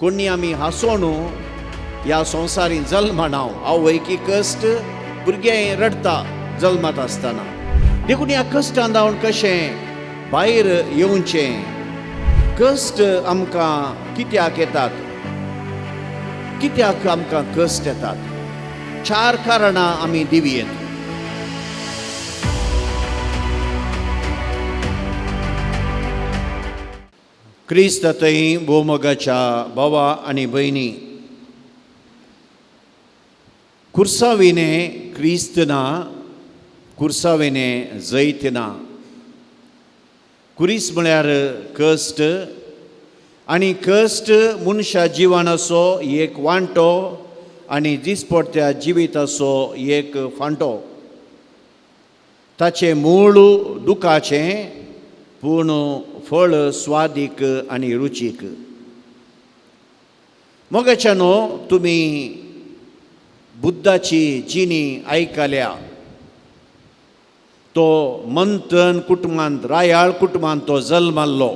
कोणी आमी हांसोन ह्या संवसारीन जल्मना. आवयकी कश्ट भुरगें रडटा जल्मात आसतना. देखून ह्या कश्टान जावन कशें भायर येवचें? कश्ट आमकां कित्याक येतात? कित्याक आमकां कश्ट येतात? चार कारणां आमी दिवयेत. क्रिस्त थंय भोवमोगाच्या भावा आनी भयणी, कुर्साविने क्रिस्त ना, कुर्साविने जैत ना. कुरीस म्हळ्यार कश्ट आनी कश्ट मनशा जिवनाचो एक वांटो आनी दिसपडत्या जिविताचो एक फांटो. ताचें मूळ दुखाचें पूण फळ स्वादीक आनी रुचीक. मोगाच्यानो, तुमी बुद्धाची जिणी आयकल्या. तो मंथन कुटुंबांत, रायाळ कुटुंबांत तो जल्माल्लो.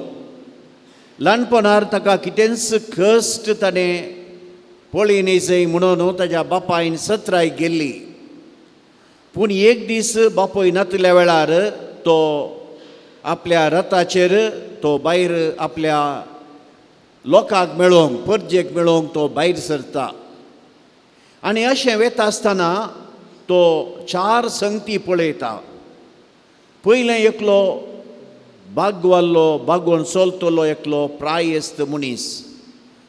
ल्हानपणार ताका कितेंच कश्ट ताणें पळयनी जय म्हणून ताज्या बापायन सत्राय गेल्ली. पूण एक दीस बापूय नातल्या वेळार तो आपल्या रथाचेर तो भायर आपल्या लोकांक मेळोवंक, परजेक मेळोवंक तो भायर सरता. आनी अशें वेता आसतना तो चार संगती पळयता. पयलें एकलो बागवाल्लो, बागोवन चलतलो एकलो प्रायस्त मनीस.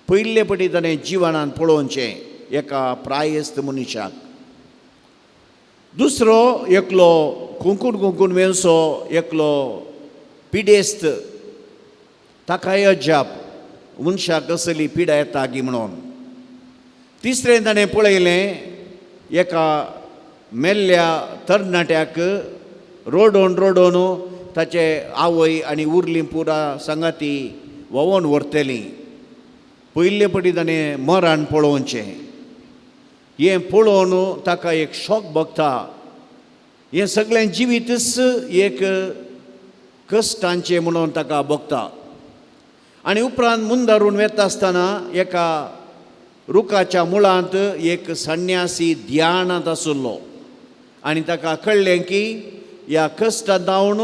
पयले पटी ताणें जिवनान पळोवचें एका प्रायस्त मनशाक. दुसरो एकलो कुंकून कुंकून वेंसो एकलो पिडेस्त. ताकाय अजाप, मनशाक कसली पिडा येता गी म्हणून. तिसरें ताणें पळयलें एका मेल्ल्या तरणाट्याक रोडोवन रोडोवन ताचे आवय आनी उरली पुरा सांगाती व्होंवोन व्हरतली. पयले पटी ताणें मरण पळोवचें. हें पळोवन ताका एक शॉक भोगता. हें सगळें जिवीतच एक कश्टांचें म्हणून ताका भोगता. आनी उपरांत मुंदारून वेता आसतना एका रुखाच्या मुळांत एक संन्यासी ध्यानांत आशिल्लो आनी ताका कळ्ळें की ह्या कश्टांत जावन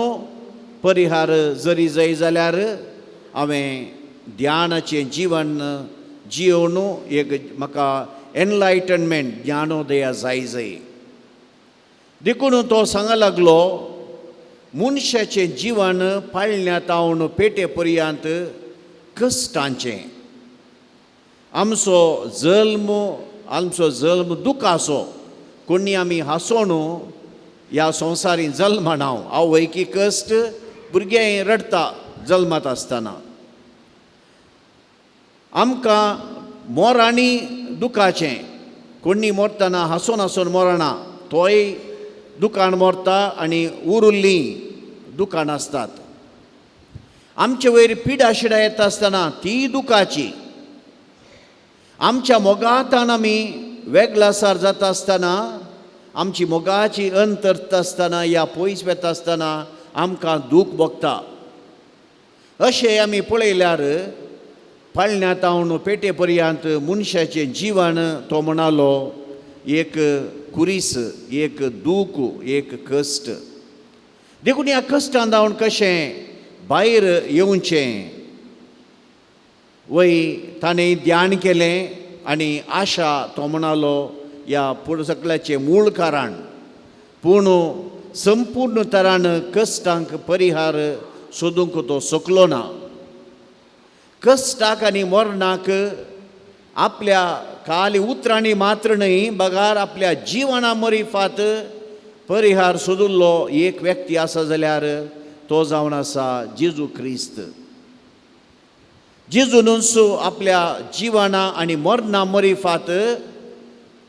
परिहार जरी जाय जाल्यार हांवें ध्यानाचें जिवन जियोवन एक म्हाका एनलायटनमेंट, ज्ञानोदया जाय जाय. देखून तो सांगा लागलो, मनशाचें जिवन पाळण्यांत हांव पेटे पर्यंत कश्टांचें. आमचो जल्म, आमचो जल्म दुखाचो. कोणी आमी हांसोन ह्या संवसारीन जल्मना. आवयकी कश्ट भुरगें रडटा जल्मात आसतना. आमकां मोरांनी दुखाचें. कोणी मरतना हांसून हांसून मरना, तोय दुकान मरता आनी उरिल्लीं दुकान आसतात. आमचे वयर पिडा शिडा येता आसतना ती दुखाची. आमच्या मोगातान आमी वेगळासार जाता आसतना, आमची मोगाची अंतरता आसतना या पयस वेता आसतना आमकां दूख भोगता. अशें आमी पळयल्यार पाळण्यांत हांव पेटे पर्यंत मनशाचें जिवन तो म्हणालो एक कुरीस, एक दूख, एक कश्ट. देखून ह्या कश्टान जावन कशें भायर येवचें? वय ताणें ध्यान केलें आनी आशा तो म्हणालो ह्या पुरो सगळ्याचें मूळ कारण. पूण संपूर्ण तरान कश्टांक परिहार सोदूंक तो शकलो ना. कश्टाक आनी मरणाक आपल्या खाली उतरांनी मात्र न्हय बगार आपल्या जिवना मरिफात परिहार सोदिल्लो एक व्यक्ती आसा जाल्यार तो जावन आसा जेजू क्रिस्त. जेजूनूच आपल्या जिवना आनी मरणा मरिफात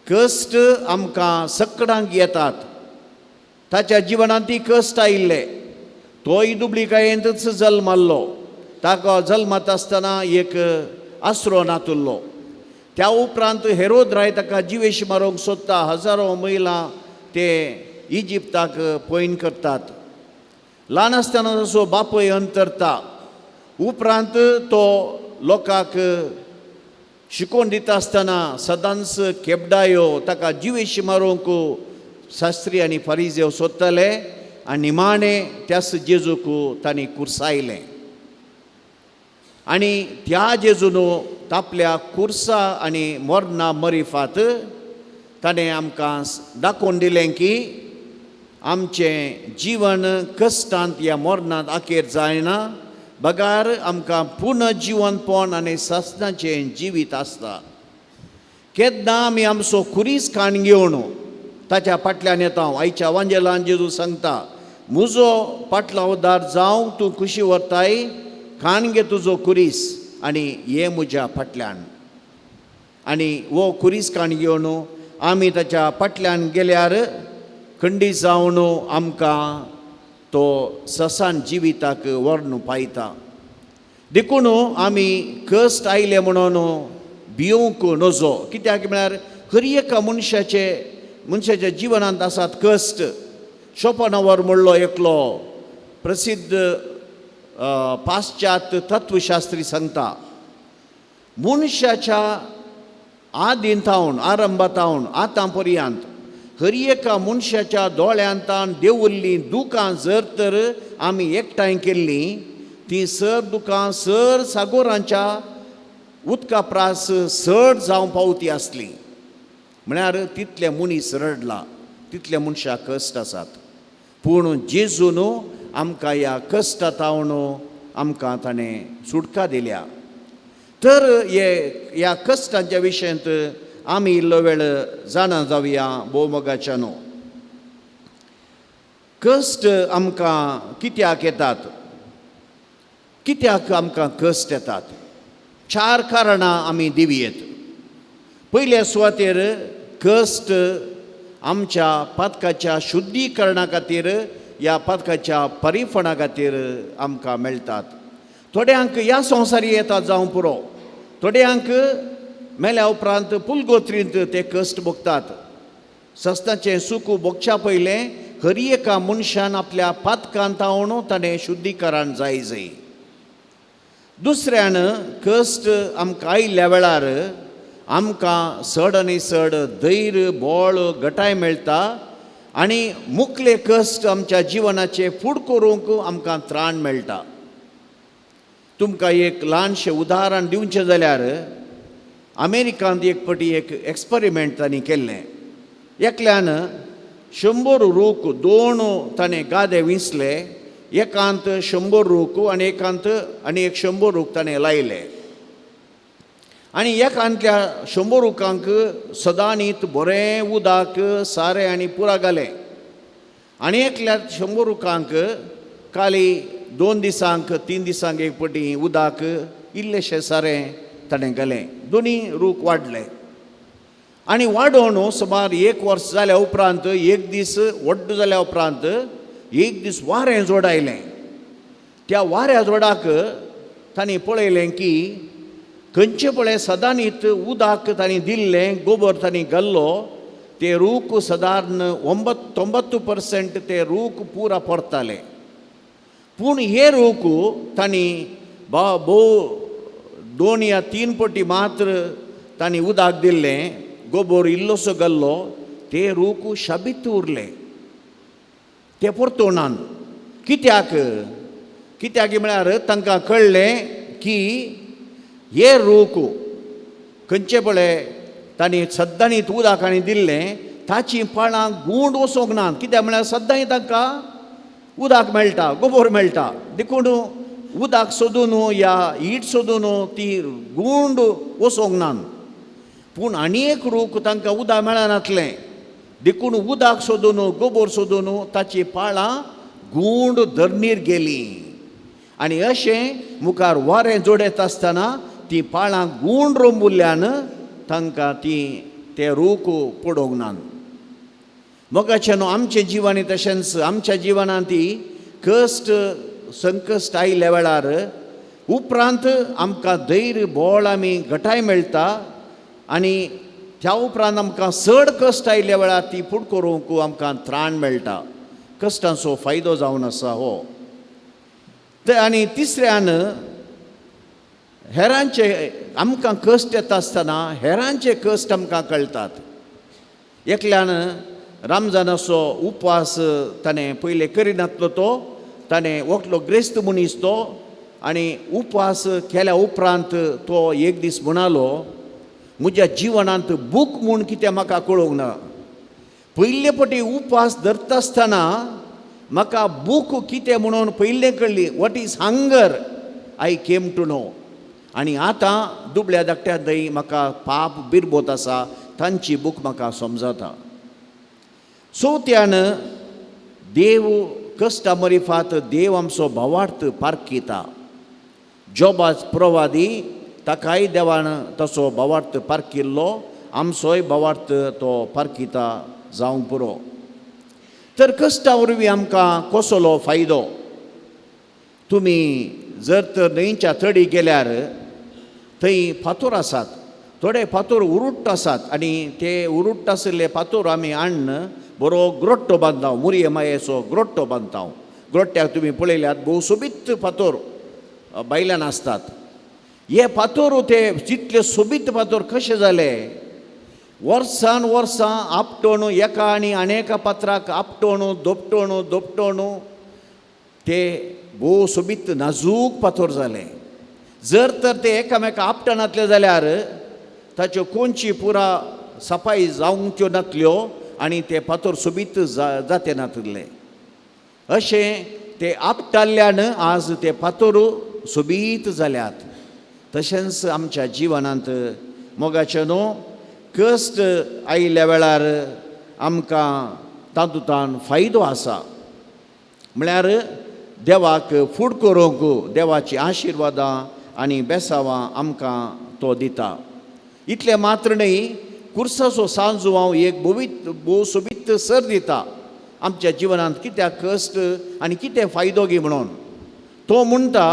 कश्ट आमकां सकडांक येतात. ताच्या जिवनांत ती कश्ट आयिल्ले. तोय दुबळीकायेंतच जल्माल्लो. ताका जल्मात आसतना एक आसरो नातुल्लो. त्या उपरांत हेरोद राय ताका जिवेश मारूंक सोदता. हजारो मैलां ते इजिप्ताक पयण करतात. ल्हान आसतना तसो बापूय अंतरता. उपरांत तो लोकांक शिकोवन दिता आसतना सदांच केबडायो ताका जिवेशी मारूंक शास्त्री आनी फारिजेव सोदताले आनी निमाणें त्याच जेजूक तांणी कुर्सायलें. आनी त्या जेजून तापल्या कुर्सा आनी मोरना मरिफात ताणें आमकां दाखोवन दिलें की आमचें जिवन कश्टांत ह्या मोरनांत अखेर जायना, बगार आमकां पुनर्जिवनपण आनी सासणाचें जिवीत आसता. केन्ना आमी आमचो खुरीस खाण घेवन ताच्या फाटल्यान येता. आयच्या वांजेलान जेजू सांगता, म्हजो पाटलावदार जावंक तूं खुशी व्हरताय, खाण घे तुजो खुरीस आनी ये म्हज्या फाटल्यान. आनी हो खुरीस खाण घेवन आमी ताच्या फाटल्यान गेल्यार खंडीत जावन आमकां तो ससान जिविताक व्हरून पायता. देखून आमी कश्ट आयले म्हणून भिवंक नजो, कित्याक म्हळ्यार हर एका मनशाच्या जिवनांत आसात कश्ट. शोपनावर म्हणलो एकलो प्रसिद्ध पाश्चात्य तत्वशास्त्री सांगता, मनशाच्या आदीन थावन आरंभा थावन आतां पर्यंत हर एका मनशाच्या दोळ्यांतान देंवल्लीं दुकां जर तर आमी एकठांय केल्लीं तीं सर दुकां सर सागोरांच्या उदका प्रास चड जावं पावती आसली. म्हळ्यार तितले मनीस रडला, तितले मनशाक कश्ट आसात. पूण जेजून आमकां ह्या कश्टा थावन आमकां ताणें सुटका दिल्या. तर हे ह्या कश्टांच्या विशयांत आमी इल्लो वेळ जाणा जावया. भोवमोगाच्या न्हू, कश्ट आमकां कित्याक येतात, कित्याक आमकां कश्ट येतात? चार कारणां आमी दिवयेत. पयल्या सुवातेर कश्ट आमच्या पातकाच्या शुद्धीकरणा खातीर, ह्या पातकाच्या परिफणा खातीर आमकां मेळटात. थोड्यांक ह्या संवसारी येतात जावं पुरो, थोड्यांक मेल्या उपरांत पुलगोत्रींत ते कश्ट भोगतात. सस्ताचें सुख भोगच्या पयलें हर एका मनशान आपल्या पातकांत थावन ताणें शुद्धीकरण जाय जाय. दुसऱ्यान कश्ट आमकां आयिल्ल्या वेळार आमकां चड आनी चड धैर्य बळ घटाय मेळटा आनी मुखले कश्ट आमच्या जिवनाचे फूड करूंक आमकां त्राण मेळटा. तुमकां एक ल्हानशें उदाहरण दिवचें जाल्यार अमेरिकांत एक फावटी एक एक्सपेरिमेंट तांणी केल्लें. एकल्यान 100 रूख दोन ताणें गादे विंचले, एकांत 100 रूख आनी एकांत आनी एक 100 रूख ताणें लायले. आनी एकांतल्या 100 रुखांक सदांनीत बरें उदक सारें आनी पुरा घालें आनी एकल्या 100 रुखांक खाली 2 दिसांक 3 दिसांक एक फावटी उदक इल्लेशें सारें ताणें घालें. दोनी रूख वाडले आनी वाडोवन सुमार 1 वर्स जाल्या उपरांत एक दीस व्हड जाल्या उपरांत एक दीस वारें जोड आयलें. त्या वाऱ्या जोडाक तांणी पळयलें की खंयचे पळय सदांनीत उदक तांणी दिल्लें, गोबर तांणी घाल्लो, ते रूख सदारण 99% ते रूख पुरा परताले. पूण हे रूख तांणी भोव 2 या 3 पटी मात्र तांणी उदक दिल्लें, गोबर इल्लोसो घाल्लो, ते रूख शाबीत उरले, ते परतोनान. कित्याक कित्याक म्हळ्यार तांकां कळ्ळें की हे रूख खंयचे पळय तांणी सद्दांनी उदक आनी दिल्लें ताचीं पाळां गूंड वचोंक ना. कित्याक म्हळ्यार सद्दांय तांकां उदक मेळटा, गोबोर मेळटा, देखून उदक सोदून या हीट सोदून ती गूंड वचोंक ना. पूण आनी एक रूख तांकां उदक मेळनातलें, देखून उदक सोदून गोबोर सोदून ताचीं पाळां गूंड धरणीर गेलीं. आनी अशें मुखार वारें जोडयत आसतना ती पाळां गूंड रोंबुल्ल्यान तांकां ती ते रूख पडोवंक ना. मोगाचें न्हू आमच्या जिवानी तशेंच आमच्या जिवनांत ती कश्ट संकश्ट आयिल्ल्या वेळार उपरांत आमकां धैर्य बळ आमी घटाय मेळटा आनी त्या उपरांत आमकां चड कश्ट आयिल्ल्या वेळार ती फूड करूंक आमकां त्राण मेळटा. कश्टांचो फायदो जावन आसा हो. आनी तिसऱ्यान हेरांचे आमकां कश्ट येता आसतना हेरांचे कश्ट आमकां कळटात. एकल्यान रमजानाचो उपवास ताणें पयलें करिनातलो, तो ताणें एकलो ग्रेस्त मनीस तो, आनी उपवास केल्या उपरांत तो एक दीस म्हणालो, म्हज्या जिवनांत भूक म्हूण कितें म्हाका कळोवंक ना. पयले फावटी उपवास धरता आसतना म्हाका भूक कितें म्हणून पयलें कळ्ळी. What is hunger I came to know. आनी आतां दुबळ्या धाकट्या दही म्हाका पाप बिरबोत आसा, तांची भूक म्हाका समजता. चवथ्यान देव कश्टा मरिफात देव आमचो भावार्थ पारखिता. जोबाच प्रवादी ताकाय देवान तसो भावार्थ पारखिल्लो, आमचोय भावार्थ तो पारखिता जावंक पुरो. तर कश्टा वरवीं आमकां कसलो फायदो? तुमी जर तर न्हंयच्या तडी गेल्यार थंय फातोर आसात, थोडे फातोर उरुट्ट आसात आनी ते उरुट्ट आशिल्ले फातोर आमी हाडून बरो ग्रोट्टो बांदता, मुरये मायेचो ग्रोट्टो बांदता. ग्रोट्ट्याक तुमी पळयल्यात भोव सोबीत फातोर बायल्यान आसतात. हे फातोर ते जितले सोबीत फातोर कशे जाले? वर्सान वर्सां आपटोण एका आनी अनेका पात्राक आपटोण दोपटोण दोपटोण ते भोव सोबीत नाजूक फातोर जाले. जर तर ते एकामेका आपटनातले जाल्यार ताच्यो कोणची पुरा सफाई जावंच्यो नातल्यो आनी ते फातोर सोबीत जाते नातिल्ले. अशें ते आपटाल्ल्यान आज ते फातोर सोबीत जाल्यात. तशेंच आमच्या जिवनांत मोगाचें न्हू कश्ट आयिल्ल्या वेळार आमकां तातूंतल्यान फायदो आसा. म्हळ्यार देवाक फूड करूंक देवाची आशिर्वादां आनी बेसावां आमकां तो दिता. इतलें मात्र न्हय, कुर्साचो सांजू हांव एक भोवीत भोव सोबीत सर दिता आमच्या जिवनांत कित्याक कश्ट आनी कितें फायदो गी म्हणून. तो म्हणटा,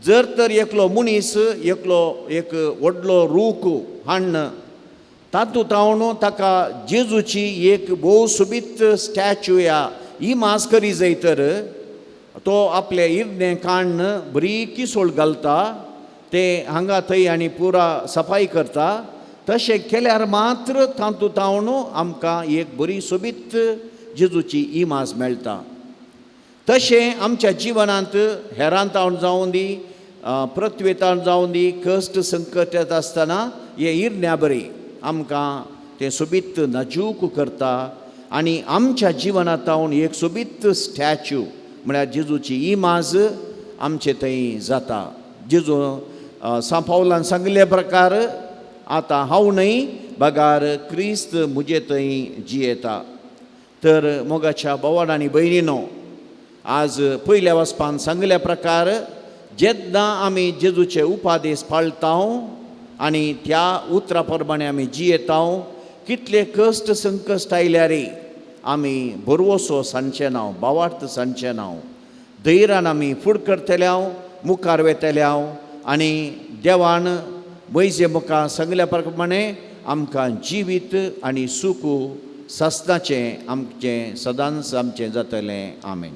जर तर एकलो मनीस एकलो एक व्हडलो रूख हाडून तातूंत हांव ताका जेजूची एक भोव सोबीत स्टॅच्यू या इमाज करी जाय तर तो आपले इर्ने काण्ण बरी किसोळ घालता, ते हांगा थंय आनी पुरा सफाई करता. तशें केल्यार मात्र तातूंत हांव आमकां एक बरी सोबीत जेजूची इमाज मेळटा. तशें आमच्या जिवनांत हेरांतावन जावं दी, पृथ्वेतावन जावं दी, कश्ट संकट येता आसतना हे इरण्या बरी आमकां तें सोबीत नाजूक करता आनी आमच्या जिवनांत एक सोबीत स्टॅच्यू म्हळ्यार जेजूची इमाज आमचे थंय जाता. जेजू सांत पावलान सांगिल्ले प्रकार आतां हांव न्हय बगार क्रिस्त म्हजे थंय जियेता. तर मोगाच्या भोवान आनी भयणीनो, आज पयल्या वचपान सांगिल्ल्या प्रकार जेन्ना आमी जेजूचे उपादेश पाळटा आनी त्या उतरा प्रमाणे आमी जियेता, कितले कश्ट संकश्ट आयल्यार आमी बरवसो सांगचे ना, भावार्थ सांगचे ना, धैर्यान आमी फुड करतले, मुखार वेतले आनी देवान वैजे मुखार सांगिल्ल्या प्रमाणे आमकां जिवीत आनी सुख सासणाचें आमचें सदांच आमचें जातलें. आमेन.